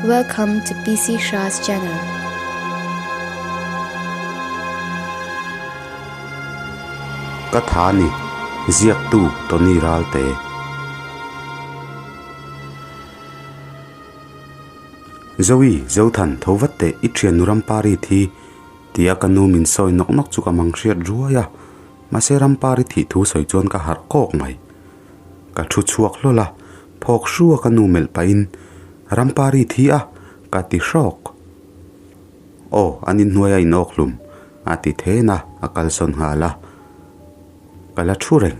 Welcome to PC Shah's channel. Ka tha ni, ziaktu Tony Ralte. Zoe, Zothan, tho vat teh, i thiannu Rampari thi, tia ka nu min sawi nawk nawk chu ka mang hriat ruai a. Mahse Rampari thih thu sawi chuan ka harh kawk mai. Ka thu chhuak hlawl a, phawk hrua ka nu melh pahin, Rampari thi a, ka ti hrawk. Aw, an inhnuai a inawk hlum, a ti then a, a kalsawn nghal a. Ka la thu reng,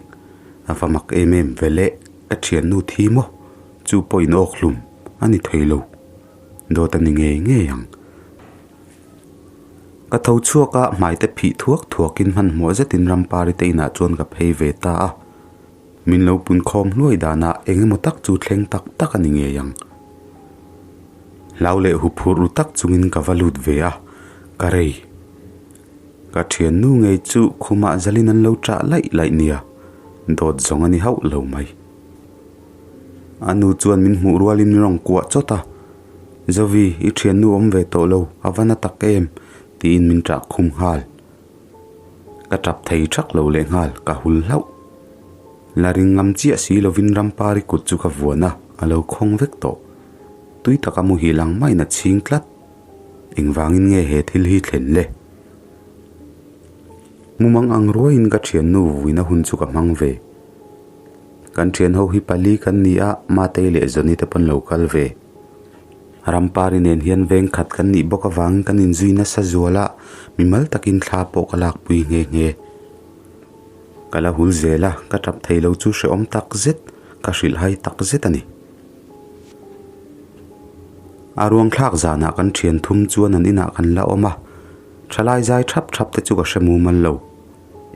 a va mak em em ve le, ka thiannu thi maw? Chu pawh inawk hlum a ni thei lo, dawt a ni ngei ngei ang. Ka tho chhuak a, hmai te phih thuak thuakin hmanhmawh zetin Rampari te inah chuan ka phei ve ta a. Min lo pun khawm hluai danah eng emaw tak chu thleng tak tak a ni ngei ang. Hlau leh huphurh ru tak chungin ka va lut ve a, ka rei. Ka thiannu ngei chu khumah zalin an lo chah laih laih nia, dawt zawng a ni hauh lo mai. A nu chuan min hmuh rualin min rawn kuah chawt a, Zovi, i thiannu awm ve tawh lo, a va na tak em? tiin min ṭah khum nghal. Ka tap thei thak lo leh nghal, ka hul hlauh. La ring ngam chiah si lovin Rampari kut chu ka vuan a, a lo khawng vek tawh. Tui taka muhil ang maiin a chhing tlat. Engvangin nge he thil hi thlen le? Mumang ang ruaiin ka thiannu vuina hun chu ka hmang ve. Kan thian ho hi pali kan ni a, Matei leh Johnny te pawn lo kal ve. Rampari nen hian veng khat kan nih bawk avangin kan inzui nasa zual a, mimal takin thla pawh ka lakpui nghe nghe. Ka la hul zel a, ka tap thei lo chu hrehawm tak zet, ka hrilhhai tak zet a ni. A ruang thlak zanah kan thian thum chuan an inah kan la awm a, thalai zai thap thap te chu ka hre mumal lo.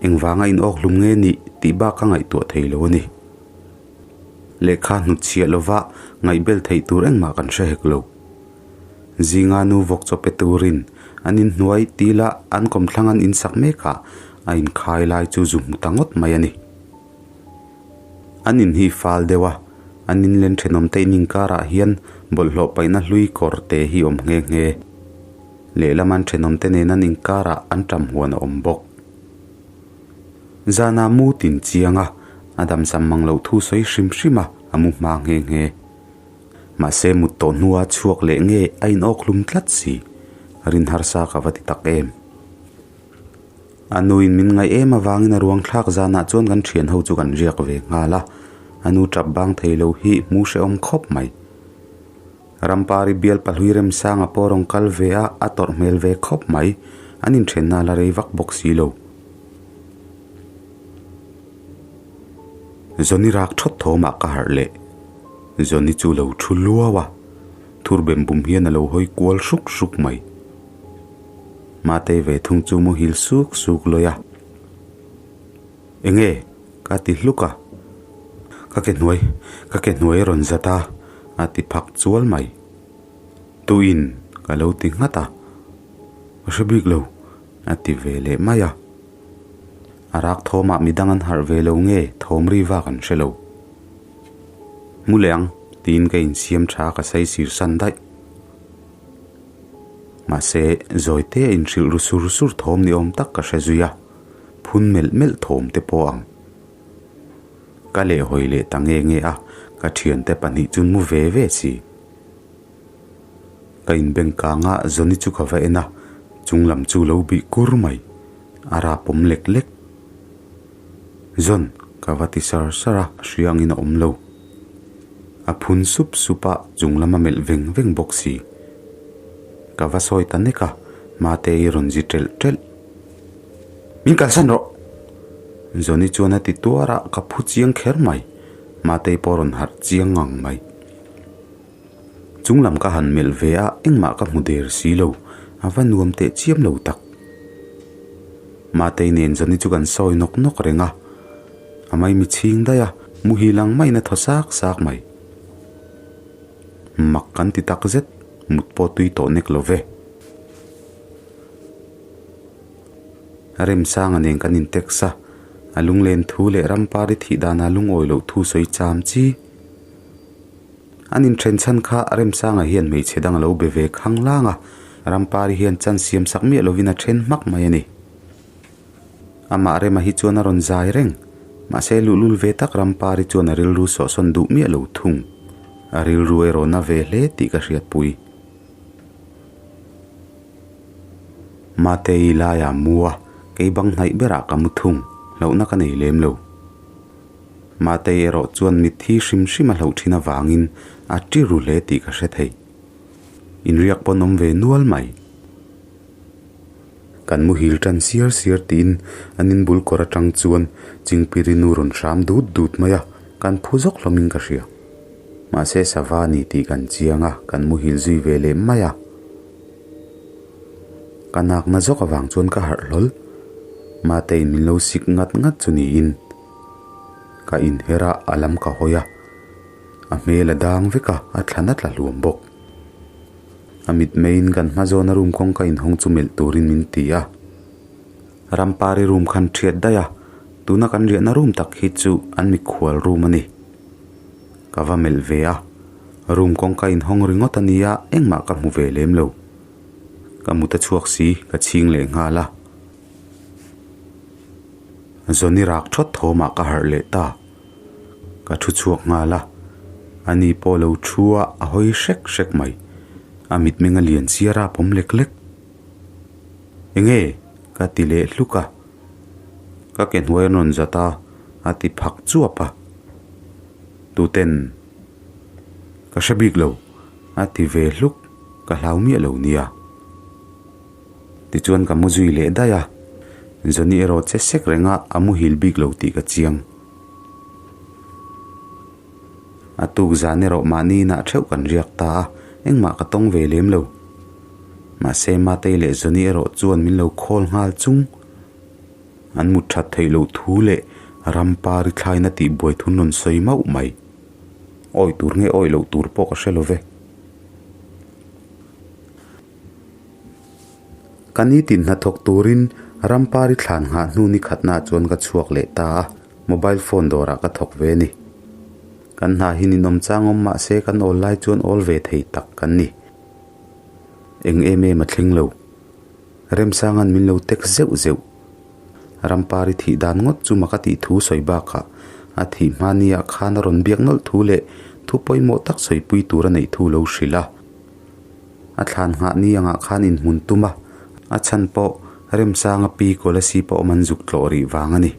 Engvanga inawk hlum nge nih tih bak ka ngaihtuah thei lo a ni. Lehkha hnutchhiah lova ngaihbel theih tur engmah kan hre hek lo. Zinga nu vawk chaw pe turin an inhnuai tila an kawmthlang an insak mekah a inkhai lai chu zu hmu ta ngawt mai a ni. An in hi fal deuh a, an inlen thenawm te in inkarah hian bawlhhlawh paihna hlui kawr te hi awm nghe nghe. Lehlam an thenawm te nen an inkarah an tam huan a awm bawk. Zana mu tin chiang a, a damsam mang loh thu sawi hrim hrim a, a mu hma nghe nghe. Mahse mut tawh hnua chhuak leh nge a inawk hlum tlat si, rin harsa ka va ti tak em. A nuin min ngaih em avangin a ruang thlak zanah chuan kan thian ho chu kan riak ve nghal a, a nu tap bang thei lo hi hmu hrehawm khawp mai. Rampari bial pahlui remsanga pawh rawn kal ve a, a tawrh hmel ve khawp mai. An inthenna la rei vak bawk si lo. Johnny rak thawt thawmah ka harh leh. Johnny chu lo thu luau a, thur bem bum hian a lo hawi kual hruk hruk mai. Matei ve thung chu muhil suk suk lawi a. Enge? Ka ti hluk a. Ka ke hnuai, ka ke hnuai a rawn zat a, a ti phak chual mai. Tuin ka lo ti nghat a, Ka hre bik lo, a ti ve leh mai a. A rak thawmah midang an harh ve lo nge thawm ri vak an hre lo. Mu leh ang, tiin ka insiam tha ka saisir san daih. Mahse, zawi te a inhrilh ru sur sur thawm ni awm tak ka hre zui a. Phun melh melh thawm te pawh ang. Ka leh hawi leh ta nge nge a, ka thiante pahnih chu mu ve ve si. Ka inbeng kang a, Johnny chu ka va en a, chung lam chu lo bih kur mai. A rap awm lek lek. John, ka va ti sar sar a, hria angin a awm lo. A phun sup sup a, chung lam a melh veng veng bawk si. Ka va sawi ta nek a, Mate i rawn zi ṭelh ṭelh. Min kalsan rawh! Johnny chuan a ti tuar a, ka phu chiang kher mai. Matei pawh a rawn harh chiang ngang mai. Chung lam ka han melh ve a, engmah ka hmu der si lo. A va nuam teh chiam lo tak. Matei nen Johnny chu kan sawi nawk nawk reng a. A maimi chhing daih a, muhil ang maiin a thaw sak sak mai. Mak kan ti tak zet, mut pawh tui tawh nek lo ve. Remsanga nen kan in-text a, a lunglen thu leh rampari thih dana lungawi loh thu sawi cham chi. An inthen chhan kha Remsanga hian hmeichhe dang a lo be ve khang lang a, Rampari hian chan siam sak miah lovin a then hmak mai a ni. Amah Rema hi chuan a rawn zai reng. Mahse luhlul ve tak Rampari chuan a rilru sawhsawn duh miah lo thung. A rilru erawh na ve hle tih ka hriatpui. Matei laiah mu a, kei bang hnaih berah ka mu thung, hlauhna ka nei lem lo. Matei erawh chuan mitthi hrim hrim a hlauh thin avangin a ṭi ru hle tih ka hre thei. Inriak pawn awm ve nual mai. Kan muhil ṭan siar siar tiin an inbul kawr aṭang chuan Chingpiri nu rawn hram dut dut mai a, kan phu zawk hlawmin ka hria. Mahse sava ni tih kan chiang a, kan muhil zui ve leh mai a. Ka nakna zawk avang chuan ka harh hlawl. Mateiin min lo sik ngat ngat chu niin ka inher a, a lam ka hawi a. A hmel a dang vek a, a thlan a tla hluam bawk. A mitmeiin kan hma zawna room kawngka inhawng chu melh turin min ti a. Rampari room khan thiat daih a, tuna kan riahna room tak hi chu an mikhual room a ni. Ka va melh ve a, room kawngka inhawng ringawt a nia, engmah ka hmu ve lem lo. Ka mut a chhuak si, ka chhing leh nghal a. Zawni rak thawt thawmah ka harh leh ta. Ka thu chhuak nghal a, ani pawh lo thu a, a hawi hrek hrek mai. A mitmeng a lian chiar a, a pawm lek lek. Enge? ka ti leh hluk a. Ka ke hnuai a rawn zat a, a ti phak chuap a. Tuten ka hre bik lo, a ti ve hluk, ka hlau miah lo nia. Tichuan ka mu zui leh daih a, Johnny erawh che sek reng a, a muhil bik lo tih ka chiang. A tuk zan erawh mahni inah theuh kan riak ta a, engmah ka tawng ve lem lo. Mahse Matei leh Johnny erawh chuan min lo call nghal chung. An mut that theih loh thu leh rampari thlaina tih buai thun rawn sawi mauh mai. Awih tur nge awih loh tur pawh ka hre lo ve. Ka nitin hnathawk turin rampari thlan nghah hnu ni khatnaah chuan ka chhuak leh ta a, mobile phone dawrah ka thawk ve a ni. Kan hna hi ninawm chang awm mah se kan awl lai chuan awl ve thei tak kan ni. Eng em em a thleng lo. Remsanga'n min lo text zeuh zeuh. Rampari thih dan ngawt chu maka tih thu sawi bakah a thih hmaniah khan a rawn biak nawlh thu leh thu pawimawh tak sawipui tur a neih thu lo hrilh a. A thlan nghah ni angah khan inhmun tum a, a chhan pawh Remsanga pi Kolasi pawh awm an zuk tlawh rih vang a ni.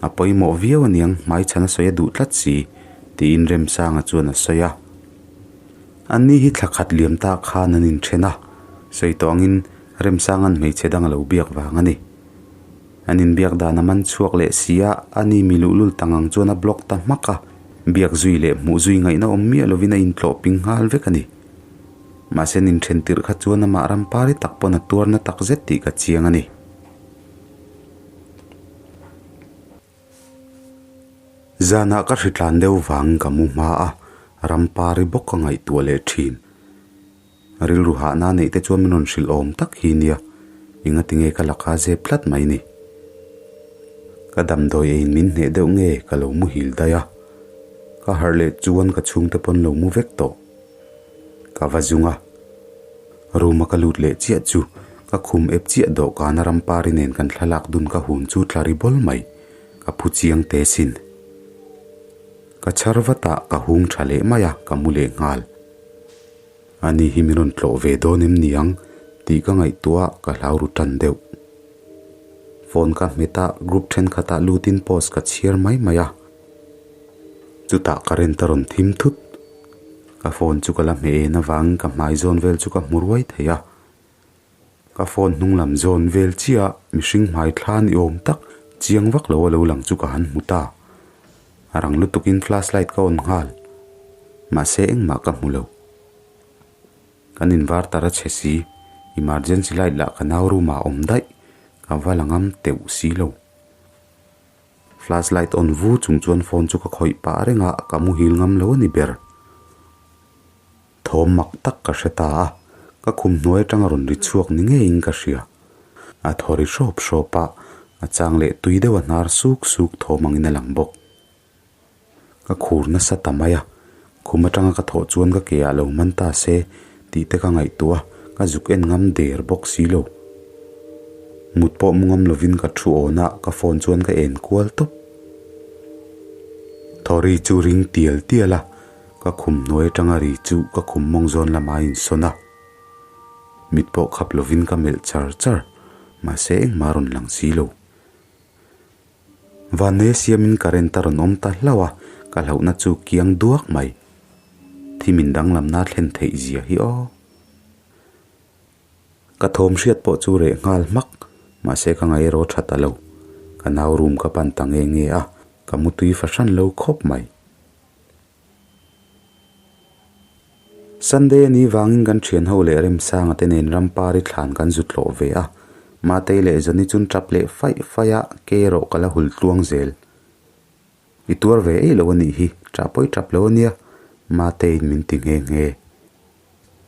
A pawimawh viau aniang hmaichhan a sawi a duh tlat si, tiin Remsanga chuan a sawi a. Anni hi thla khat liam ta khan an inthen a, sawi tawh angin Remsanga'n hmeichhe dang a lo biak vang a ni. An inbiak dan a man chhuak leh si a, ani mi luhlul tang ang chuan a block ta hmak a, biak zui leh hmuh zui ngaihna awm miah lovin a intlawh ping nghal vek a ni. Mahse an inthen tirh kha chuan amah rampari tak pawn a tuarna tak zet tih ka chiang a ni. Zanah ka hritlan deuh vang ka mu hma a, rampari bawk ka ngaihtuah leh thin. Rilru hahna neih te chuan min rawn hrilh awm tak hi nia, engati nge ka laka zep tlat mai ni. Ka damdawi eiin min hneh deuh nge ka lo muhil daih a, ka harh leh chuan ka chhungte pawn lo mu vek tawh. Ka va zung a, room a ka lut leh chiah chu ka khum ep chiah dawhkana rampari nen kan thlalak dun ka hun chu tla ri bawl mai, ka phu chiang te sin. Ka chhar vat a, ka hung tha leh mai a, ka mu leh nghal. Ani hi min rawn tlawh ve dawn em ni ang tih ka ngaihtuah a, ka hlau ru tan deuh. Phone ka hmet a, group thenkhatah lutin post ka chhiar mai mai a. Chutah current a rawn thim thut. Ka phone chu ka la hmeh en avangin ka hmai zawn vel chu ka hmu ruai thei a. Ka phone hnung lam zawn vel chiah mihring hmai thla ni awm tak chiang vak lo a lo lang chu ka han hmu ta. A rang lutukin flashlight ka on nghal. Mahse engmah ka hmu lo. Kan inverter a chhe si, emergency light lah ka nau room ah a awm daih, ka va la ngam teuh si lo. Flashlight on vu chung chuan phone chu ka khawih pah reng a, ka muhil ngam lo a ni ber. Thawm mak tak ka hre ta a, ka khum hnuai atanga rawn ri chhuak ni ngeiin ka hria. A thaw ri hrawp hrawp a, a chang leh tui deuh a hnar suk suk thawm angin a lang bawk. Ka khur nasa ta mai a, Khum atanga ka thawh chuan ka ke ah lo man ta se tih te ka ngaihtuah a, ka zuk en ngam der bawk si lo. Mut pawh mu ngam lovin ka thu awn a, ka phone chuan ka en kual tawp. Thawri chu ring tial tial a, ka khum hnuai atanga ri chu ka khum mawng zawn lamah a insawn a. Mit pawh khap lovin ka melh char char, mahse engmah a rawn lang si lo. Vanneia siamin current a rawn awm ta hlauh a, ka hlauhna chu kiang duak mai. Thim in danglamna thlen theih zia hi aw. Ka thawm hriat pawh chu reh nghal hmak, mahse ka ngaih erawh tha ta lo. Ka nau room ka pan ta nge nge a, ka mutui fahran lo khawp mai. Sunday a nih vangin kan thian ho leh Remsanga te nen Rampari thlan kan zu tlawh ve a, Matei leh Zani chun tap leh faih faih a, ke erawh ka la hul tluang zel. I tuar ve eih lo a nih hi, tah pawi tap lo a nia, Mateiin min ti nghe nghe.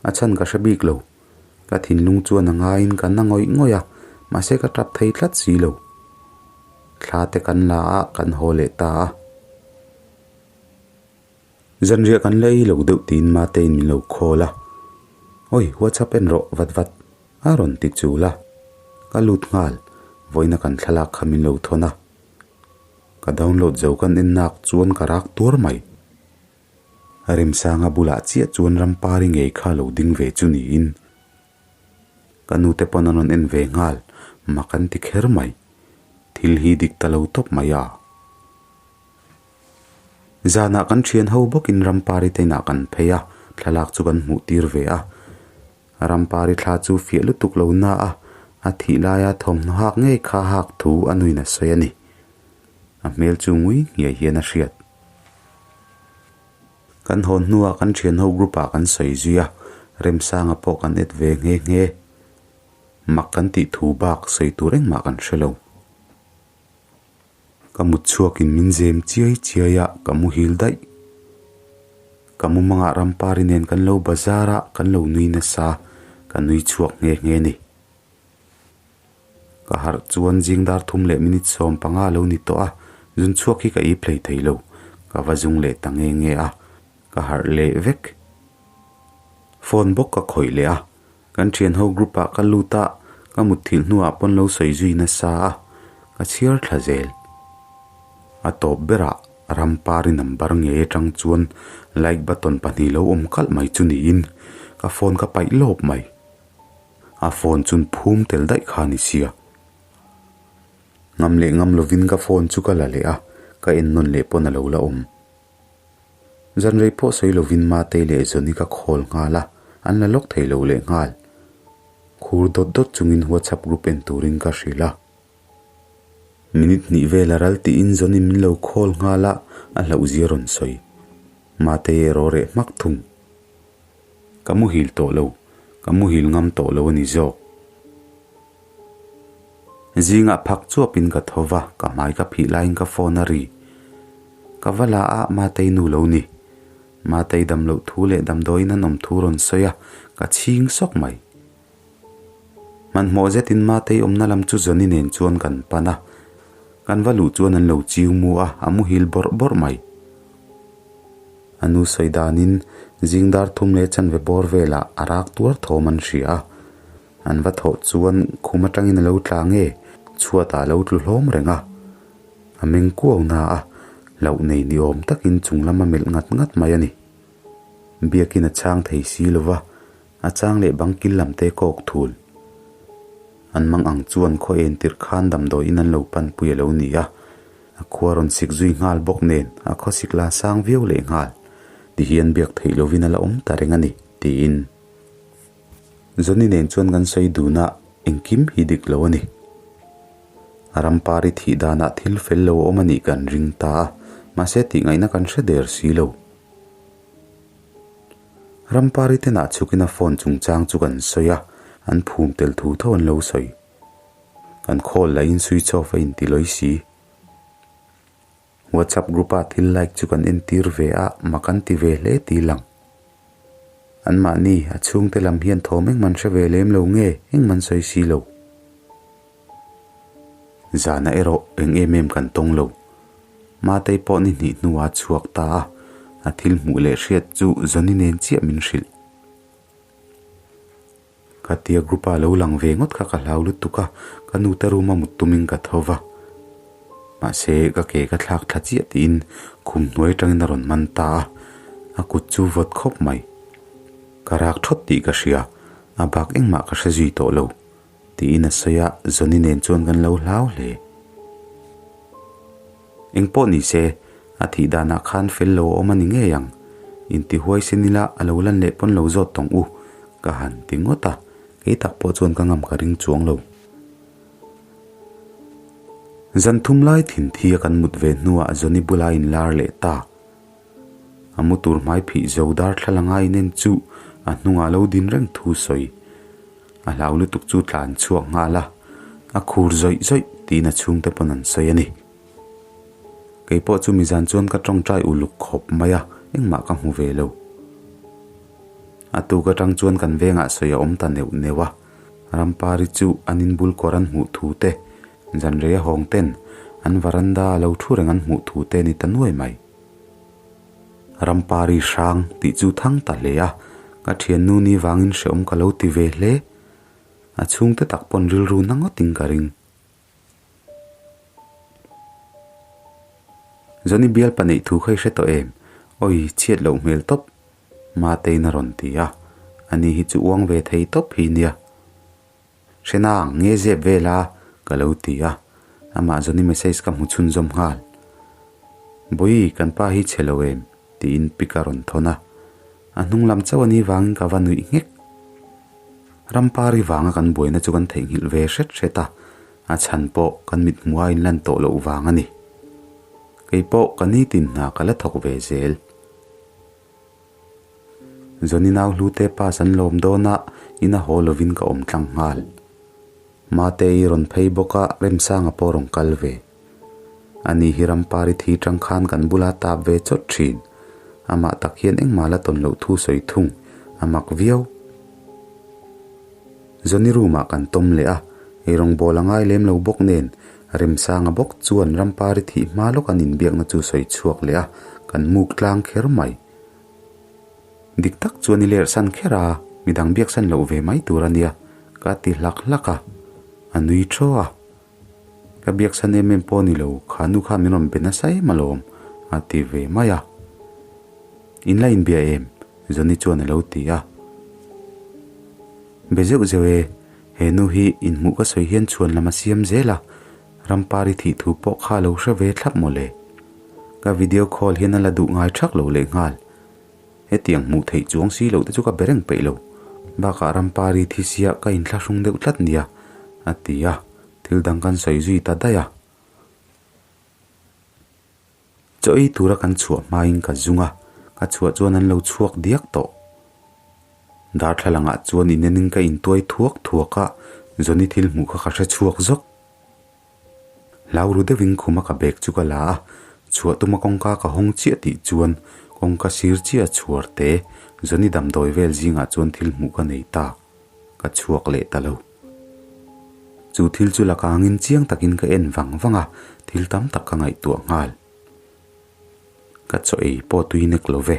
A chhan ka hre bik lo, ka thinlung chuan a ngaiin ka na ngawih ngawih a, mahse ka tap thei tlat si lo. Thla te kan la a, kan haw leh ta a. Zanriah kan la ei lo deuh tiin Matein min lo call a, Awi, WhatsApp en rawh vat vat a rawn ti chul a, ka lut nghal, vawiina kan thlalak kha min lo thawn a, ka download zo kan en nak chuan ka rak tuar mai. Remsanga bulah chiah chuan Rampari ngei kha lo ding ve chu niin ka nute pawn an rawn en ve nghal, mak an ti kher mai, thil hi dik ta lo tawp mai a. Zanah kan thian ho bawkin Rampari te inah kan phei a, thlalak chu kan hmuh tir ve a. Rampari thla chu fiah lutuk lo na a, a thih laia thawmhnaw hak ngei kha hak thu a nuin a sawi a ni. A hmel chu ngui nghiai hian a hriat. Kan hawn hnuah kan thian ho group ah kan sawi zui a, Remsanga pawh kan et ve nghe nghe. Mak kan tih thu bak sawi tur engmah kan hre lo. Ka mut chhuakin min zem chiai chiai a, ka muhil daih. Ka mumangah Rampari nen kan lo bazar a, kan lo nui nasa, ka nui chhuak nghe nghe ni. Ka harh chuan zing dar thum leh minute 15 lo ni tawh a, zun chhuak hi ka ip hlei thei lo, ka va zung leh ta nghe nghe a, ka harh leh vek. Phone bawk ka khawih leh a, Kan thian ho group ah ka lut a, ka mutthilh hnuah pawn lo sawi zui nasa a, ka chhiar thla zel. A tawp berah Rampari number ngei atang chuan like button pahnih lo awm kalh mai chu niin ka phone ka paih lawp mai. A phone chun phum tel daih kha a ni sia. Ngam leh ngam lovin ka phone chu ka la leh a, ka en nawn leh pawn a lo la awm. Zanrei pawh sawi lovin Matei leh Johnny ka call nghal a, an la lawk thei lo leh nghal. Khur dawt dawt chungin WhatsApp group en turin ka hrilh a. Minute hnih vel a ral tiin Johnny min lo call nghal a, a hlauhzia rawn sawi. Matei erawh reh hmak thung. Ka muhil tawh lo, ka muhil ngam tawh lo a ni zawk. Zingah phak chuapin ka tho va, ka hmai ka phih laiin ka phone a ri. Ka va la a, Matei nu lo ni. Matei dam loh thu leh damdawiin an awm thu rawn sawi a, ka chhing sawk mai. Hmanhmawh zetin Matei awmna lam chu Johnny nen chuan kan pan a, kan va luh chuan an lo chiu mu a, a muhil bawrh bawrh mai. A nu sawi danin zing dar thum leh chanve bawr velah a rak tuar thawm an hria a. An va thawh chuan khum atangin a lo tla nge chhuatah a lo tlu hlawm reng a, a meng kuau na a, hlauh nei ni awm takin chung lam a melh ngat ngat mai a ni. Biakin a chhang thei si lo va, a chang leh bang kil lam te kawk thul. An mang ang chuan khaw en tirh khan damdawiin an lo panpui a lo ni a, a khua rawn sik zui nghal bawk nen a khawsik la sang viau leh nghal, tihian biak theih lovin a la awm ta reng a ni, tiin. Johnny nen chuan kan sawi dun a, engkim hi dik lo a ni. A rampari thih danah thil fel lo a awm a nih kan ring ta a, mahse tih ngaihna kan hre der si lo. Rampari te nah chhukin a phone chungchang chu kan sawi a, an phum tel thu tho an lo sawi. Kan call lahin switch off a inti lawi si. WhatsApp group a thil like chu kan entir ve a, mak an ti ve hle tih lang. Anmahni, a chhungte lam hian thawm engman hre ve lem lo nge, engman sawi si lo. Zana erawh eng em em kan tawng lo. Matei pawh ni hnih hnuah a chhuak ta a, A thil hmuh leh hriat chu Johnny nen chiah min hrilh. Ka tia group a lo lang ve ngawt kha ka hlau lutuk a, ka nu te room a mut tumin ka tho va. Mahse ka ke ka thlak thla chiah tiin khum hnuai atangin a rawn man ta a, a kut chu vawt khawp mai. Ka rak thawt tih ka hria, a bak engmah ka hre zui tawh lo, tiin a sawi a, Johnny nen chuan kan lo hlau hle. Engpawh ni se, a thih danah khan fel lo a awm a ni ngei ang. Intihuaisen ila a lo lan leh pawn lo zawt tawng u, ka han ti ngawt a, kei tak pawh chuan ka ngam ka ring chuang lo. Zan thum lai thinthi a kan mut ve hnuah Johnny bula inlar leh ta. A mu tur hmai phih zo darthlalang a inen chu a hnungah lo din reng thu sawi. A hlau lutuk chu tlan chhuak nghal a, a khur zawih zawih tiin a chhungte pawn an sawi a ni. Kei pawh chu mizan chuan ka tawngtai uluk khawp mai a, engmah ka hmu ve lo. A tuk atang chuan kan vengah sawi a awm ta neuh neuh a, Rampari chu an inbul kawr an hmuh thu te, zanrei a hawng ten an varanda a lo thu reng an hmuh thu te ni ta nuai mai. Rampari hrang tih chu thang ta hle a, ka thiannu ni vangin hreawm ka lo ti ve hle. A chhungte tak pawn rilru na ngawtin ka ring. Johnny bial pahnih thu kha i hre tawh em? Awi, chhiat loh hmel tawp. Mateiin a rawn ti a, ani hi chu uang ve thei tawp hi nia. Hrena ang nge zep vel a? ka lo ti a, amah Johnny message ka hmu chhunzawm nghal. Bawi, kan pa hi chhe lo em? tiin pic a rawn thawn a, a hnung lam chauh a ni vangin ka va nuih nghek. Rampari vanga kan buaina chu kan theihnghilh ve hret hret a, a chhan pawh kan mit hmuha inlan tawh loh vang a ni. Kei pawh ka nitin hna ka la thawk ve zel. Johnny nau hlute pass an lawm dawn a, ina haw lovin ka awm tlang nghal. Matei rawn phei bawk a, Remsanga pawh rawn kal ve. Ani hi Rampari thi tang khan kan bula tap ve chawt thin. Amah tak hian engmah la tawn loh thu sawi thung, a mak viau. Johnny room ah kan tawm leh a, eirawngbawl a ngai lem lo bawk nen, Remsanga bawk chuan Rampari thih hma lawk an inbiakna chu sawi chhuak leh a, kan muk tlang kher mai. Dik tak chuan i lerh san kher a, midang biak san loh ve mai tur a nia, ka ti hlak hlak a, a nui thaw a. Ka biak san em em pawh a ni lo, kha nu kha min rawn be nasa em alawm, a ti ve mai a. In la inbia em? Johnny chuan a lo ti a. Be zeuh zeuh e, he nu hi inhmuh ka sawi hian chhuan lam a siam zel a, Rampari thih thu pawh kha a lo hre ve thlap mawle. Ka video call hian a la duh ngai thak lo lehnghal. Hetiang hmuh theih chuang si loh te chu ka be reng peih lo. Bakah Rampari thi sia ka inthlahrung deuh tlat nia, a ti a, thil dang kan sawi zui ta daih a. Chaw ei tura kan chhuah hmain ka zung a, ka chhuah chuan an lo chhuak diak tawh. Darthlalangah chuan inenin ka intuai thuak thuak a, Johnny thil hmuh kha ka hre chhuak zawk. Hlau ru deuhin khuma ka bag chu ka la a, chhuah tuma kawngka ka hawng chiah tih chuan kawngka sir chiah a chhuar te Johnny damdawi vel zingah chuan thil hmuh ka nei ta, ka chhuak leh ta lo. Chu thil chu la kangin chiang takin ka en vang vang a, thil tam tak ka ngaihtuah nghal. Ka chaw ei pawh tui nek lo ve.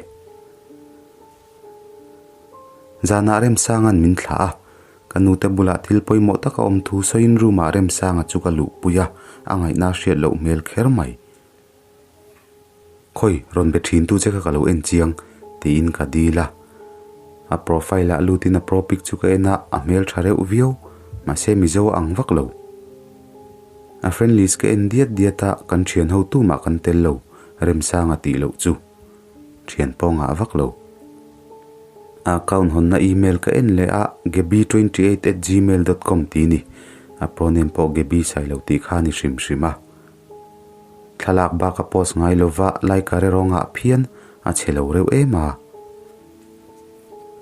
Zanah Remsanga'n min thlah a, ka nute bulah thil pawimawh taka awm thu sawiin room-ah Remsanga chu ka luhpui a, a ngaihna hriat loh hmel kher mai. Khawi, rawn be thin tu che kha ka lo en chiang, tiin ka dil a. A profile-ah lutin a pro pic chu ka en a, a hmel tha reuh viau, mahse Mizo a ang vak lo. A friend list ka en diat diat a, kan thian ho tumah kan tel lo, Remsanga tih loh chu. Thian pawh ngah vak lo. A account hawnna email ka en leh a, gaby twenty eight at gmail dot com tih ni. A pronoun pawh Gaby Sailo tih kha a ni hrim hrim a. Thlalak bak a post ngai lova like a reraw ngah phian, a chhe lo reuh em a.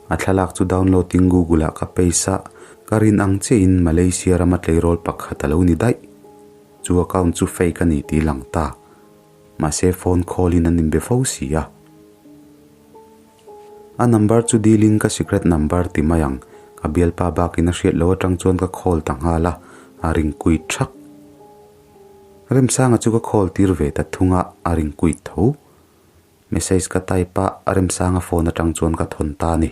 A thlalak chu download in Google ah ka paste a, ka rin ang chiahin Malaysia rama tleirawl pakhat a lo ni daih. Chu account chu fake a ni tih lang ta. Mahse phone call in an inbe fo si a. A number chu dil in ka secret number ti mai ang, ka bialpa bakin a hriat loh atang chuan ka call ta nghal a, a ring kuit thak. Remsanga chu ka call tir ve ta thung a, a ring kuit tho. Message ka type a, Remsanga phone atang chuan ka thawn ta a ni.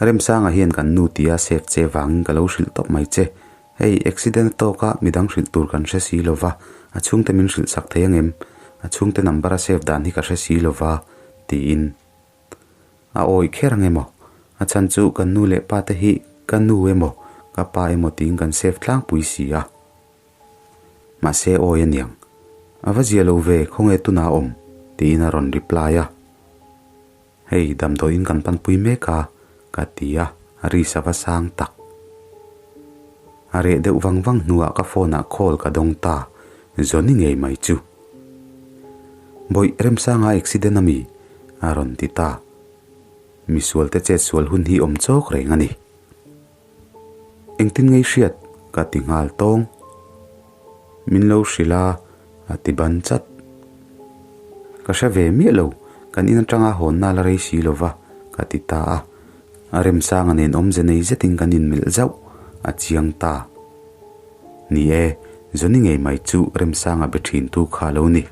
Remsanga hian kan nu tia save che vangin ka lo hrilh tawp mai che. Hei, accident a tawk a, midang hrilh tur kan hre si lo va, a chhungte min hrilh sak thei angem? A chhungte number a save dan hi ka hre si lo va, tiin. A awi kher ang emaw? A chhan chu kan nu leh pa te hi ka nu emaw, ka pa emaw tiin kan save tlangpui si a. Mahse awi aniang. A va zia lo ve, khawnge tuna awm? tiin a rawn reply a. Hei, damdawiin kan panpui mek a, ka ti a, a ri sa va sang tak. A reh deuh vang vang hnuah ka phone ah call ka dawng ta, Johnny ngei mai chu. Bawih, Remsanga accident a mi? a rawn ti ta. Misual te chet sual hun hi awm chawk reng a ni. Engtin ngei hriat? ka ti nghal tawng. Min lo hrilh a, a ti ban chat. Ka hre ve miah lo, kan in atanga hawnna la rei si lo va, ka ti ta a. A remsanga nen awmze nei zetin kan inmelh zauh, a chiang ta. Ni e, Johnny ngei mai chu remsanga be thintu kha a lo ni.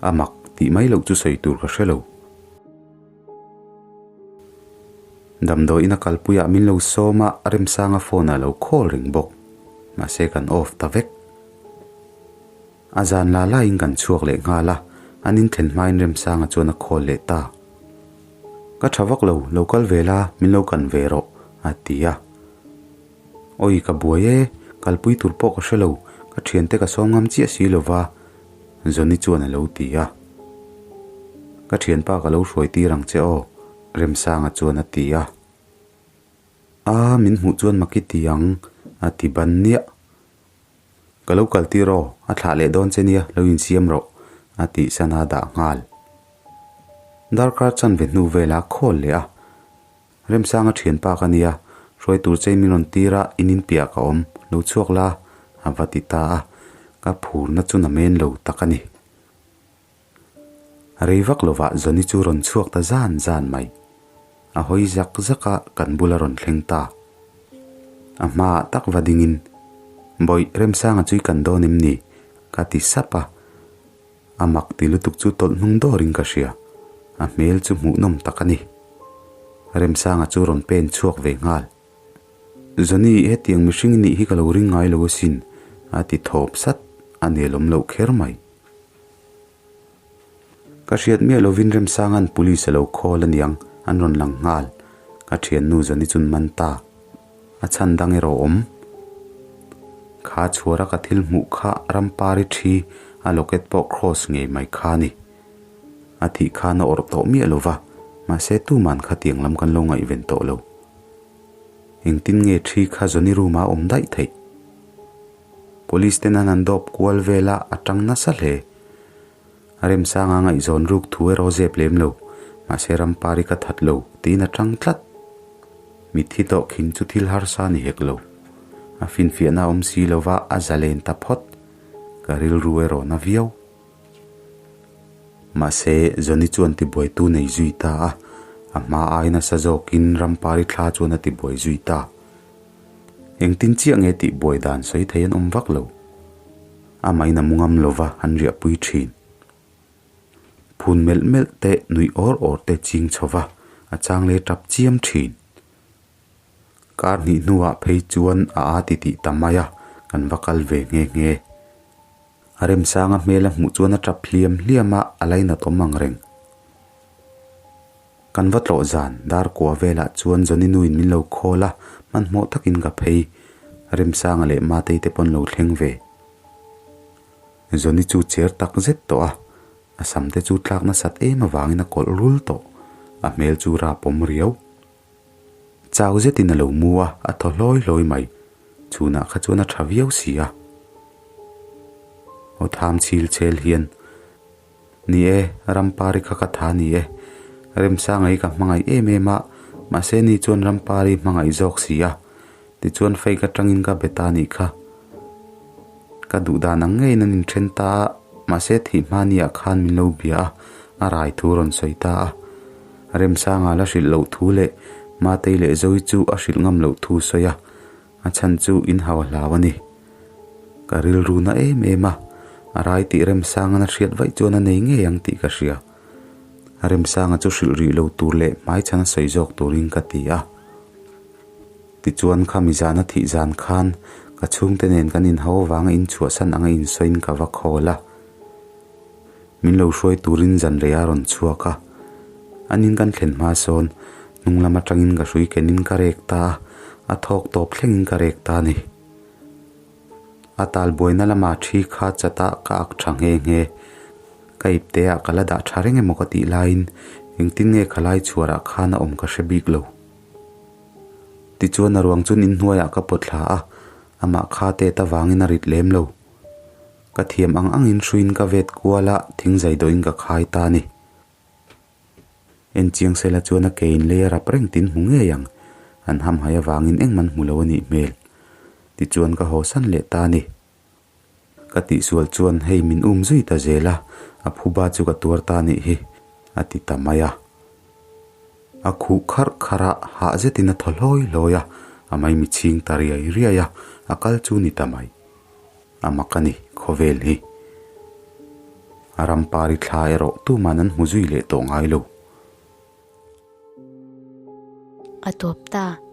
A mak tih mai loh chu sawi tur ka hre lo. Damdawiin a kalpuiah min lo sawm a, Remsanga phone a lo call reng bawk. Mahse kan off ta vek. A zan la laiin kan chhuak leh nghal a, an inthlen hmain Remsanga chuan a call leh ta. Ka tha vak lo, lo kal ve la, min lo kan ve rawh, a ti a. Awi ka buai e, kalpui tur pawh ka hre lo, ka thiante ka sawm ngam chiah si lova, Johnny chuan a lo ti a. Ka thianpa ka lo hruai tir ang che aw, Remsanga chuan a ti a. A, min hmuh chuan maki ti ang, a ti ban niah. Ka lo kal tir aw, a thlah leh dawn che nia, lo insiam rawh, a tih sana dah nghal. Darkar chanve hnu velah a khawl leh a. Remsanga thianpa ka nia, hruai tur che min rawn tir a, in inpiah ka awm, lo chhuak la, a va ti ta a, ka phurna chu na men lo tak a ni. Rei vak lovah Johnny chu rawn chhuak ta zan zan mai. A hawi zak zak a, kan bula rawn thleng ta. A hmaah tak va dingin, Bawih, Remsanga chu i kan dawn em ni? ka ti sap a. A mak ti lutuk chu tawlh hnung dawrin ka hria. A hmel chu hmuhnawm tak a ni. Remsanga chu rawn pen chhuak ve nghal. Johnny, hetiang mihring nih hi ka lo ring ngai lo asin, a ti thawp sat, a nelawm loh kher mai. Ka hriat miah lovin Remsanga'n police a lo call aniang, an rawn lang nghal. Ka thiannu Johnny chuan man ta. A chhan dang erawh awm. Kha chhuara ka thil hmuh kha rampari thi a locket pawh cross ngei mai kha a ni. A thih khan a awrh tawh miah lo va, mahse tuman khatiang lam kan lo ngaihven tawh lo. Engtin nge thi kha Johnny room ah a awm daih theih? Police ten an han dawp kual vel a, a tang nasa hle. A remsanga ngaihzawn ruk thu erawh zep lem lo, mahse rampari ka that lo tiin a tang tlat. Mitthi tawh khin chu thil harsa ni hek lo. A finfiahna a awm si lo va, a zalen ta phawt. Ka rilru erawh na viau. Mahse, Johnny chuan tibuaitu nei zui ta a, a hma ai nasa zawkin rampari thla chuan a tibuai zui ta. Engtin chiah nge tihbuai dan sawi thei an awm vak lo. Amahin a mu ngam lo va, an riahpui thin. Phun melh melh te, nuih awr awr te ching chho va, a chang leh tap chiam thin. Kar hnih hnuah phei chuan a a ti tih ta mai a, kan va kal ve nghe nghe. A remsanga hmel a hmuh chuan a tap hliam hliam a, a lainat awm ang reng. Kan va tlawh zan, dar kua velah chuan Johnny nuin min lo call a, hmanhmawh takin ka phei. Remsanga leh Matei te pawn lo thleng ve. Johnny chu cher tak zet tawh a, a sam te chu tlak nasat em avangin a kawlh rul tawh, a hmel chu rapawm riau. Chau zetin a lo mu a, a thaw hlawi hlawi mai. Chhunah kha chuan a tha viau si a. Aw tham chhil chel hian. Ni e, Rampari kha ka tha ni e. Remsanga hi ka hmangaih em em a, mahse ni chuan Rampari hmangaih zawk si a. Tichuan fake atangin ka be ta nih kha. Ka duh dan ang ngeiin an inthen ta a, mahse thih hma niah khan min lo bia a, a rai thu rawn sawi ta a. Remsanga la hrilh loh thu leh Matei leh Zoe chu a hrilh ngam loh thu sawi a, a chhan chu in hau a hlau a ni. Ka rilru na em em a. A rai tih Remsanga'n a hriat vaih chuan a nei ngei ang tih ka hria. Remsanga chu hrilh rih lo tur leh hmaichhan a sawi zawk turin ka ti a. Tichuan khami zana thih zan khan ka chhungte nen kan inhau avanga inchhuahsan anga insawiin ka va khawl a. Min lo hruai turin zan rei a rawn chhuak a. An in kan thlen hma sawn hnung lam atangin ka hrui kenin ka rek ta a, a thawk tawp thlengin ka rek ta a ni. A tal buaina lama thi kha chat ah ka ak tha nghe nghe. Ka ipte ah ka la dah tha reng emaw ka tih laiin engtin nge khalai chhuarah khan a awm ka hre bik lo. Tichuan a ruang chuan inhnuaiah ka pawt thla a, amah kha tet avangin a rit lem lo. Ka thiam ang angin hruiin ka vet kual a, thing zai dawhin ka khai ta a ni. Enchiang sela chuan a ke in lei a rap reng tin hmu ngei ang, an hamhai avangin engman hmu lo a nih hmel. Tichuan ka hawsan leh ta a ni. Ka tihsual chuan hei min um zui ta zel a, a phuba chu ka tuar ta nih hi, a ti ta mai a. A khuh kharh kharh a, hah zetin a thaw hlawi hlawi a, a maimi chhing ta riai riai a, a kal chu ni ta mai. A mak a ni, khawvel hi. A rampari thla erawh tuman an hmu zui leh tawh ngai lo. A tawp ta.